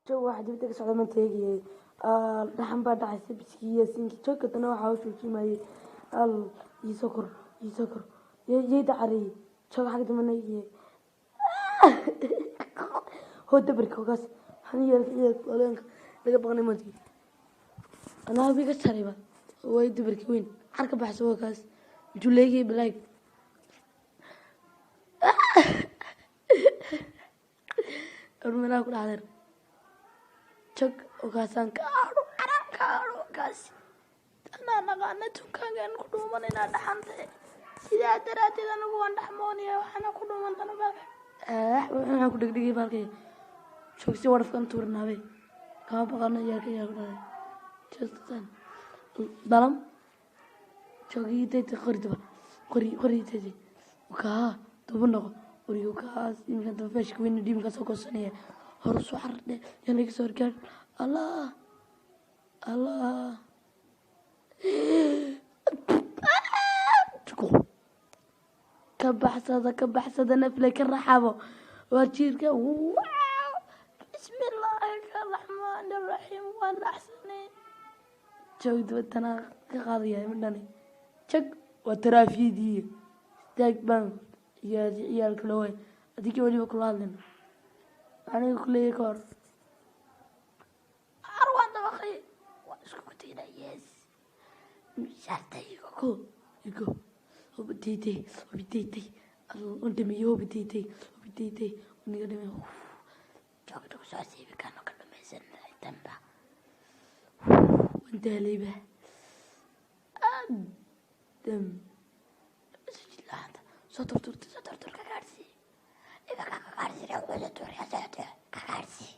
Joog, waxa dibadda ka socda ma teegayay. Dhaxan baa dhacaysa, biskiya sinki joogkatana waxaa u joojimayay. Al iisoo kor, iisoo kor, yeyda careeyey. Joog, xagga dambena iye hoo dabarka hogaas waxaan yeelka ciyaalka laga baqnay maanta. Anaa wiiga sarayba way dabarka weyn car ka baxsa waa kaas intuu leegayay balaag. Meelaha ku dhacdeen jag ogaasaan ka adho caraan ka adho kaas. Anaa naqaana tunkaangaan ku dhuumanaynaa dhaxante, sidaa daraaddeed anigu waan dhaxmoonaya, waxaana ku dhuuman dana waxaan ku dhegdhegay baalkay. Joogsi warafkan tuurnaabay, kama baqano ciyaalka yaa ku dhacday joogtan dalam joogitayta qoridaba qori qoritayta kaa duba noqo qorigo kaas. Iminkan daba feeshka weyn dhiimka soo goosanaya, hor soo xardhe yaa laga soo horgaar. Allah Allah, ka baxsada, ka baxsada, nafle ka raxabo waa jiirka. Bismillaahi raxmaani raxiim, waan dhaxsanay. Joog, dabatana ka qaadaya midhani. Jag waa taraafiyadii istaag baan ciyaalka loo waay. Adiga weliba kula hadlin aniga kuleeya ka hor ar waan dabaqay, waan isku kutayna. Yes, sharta igo ko igo hobitaytay hobitaytay on dhamiyo hobitaytay hobitaytay niga dhame. Joogta ku soo siibi kano ka dhamaysan tanba, waan daalayba. Adam laanta soo turturta, soo turtur, ka gaadhsii imanka, ka gaadhsii wada tuurya, soo tuur, ka gaadhsii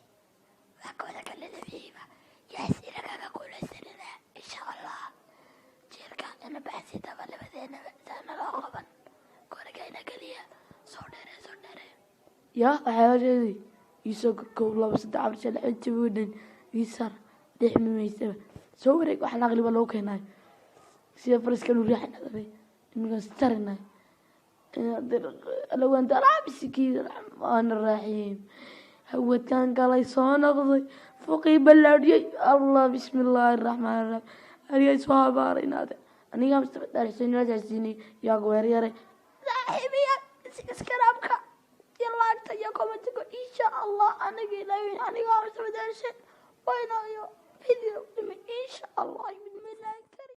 waa kooda kala dhameeyba. Yes, inakaga guulaysanina insha Allah. Jiirka ina baxsi daba labadeenaba saana loo qaban gorigayna keliya. Soo dheere, soo dheere yaa waxyaabasheedii iisoo kow 2 3 4 5 6 7 dhan iisaar dhexmimaysaba soo wareeg. Waxaan aqliba loo keenayo sida faraska lu riixinadabe iminkaan sarinay lawandarabisikiisa raxmaan raxiim. Hawadkaan galay, soo noqday, fuqii ballaadhiyey. Allah, bismi illaahi raxmaan raxiim. Anigaa soo habaaray naade, anigaa Mustafa daarxuseen yaa weeryare saaxiibiya iskaraabka iyo laagta iyo commentiga insha Allah. Aniga ilaahay, anigaa Mustafa daarxuseen waynayo video dhimay insha Allah.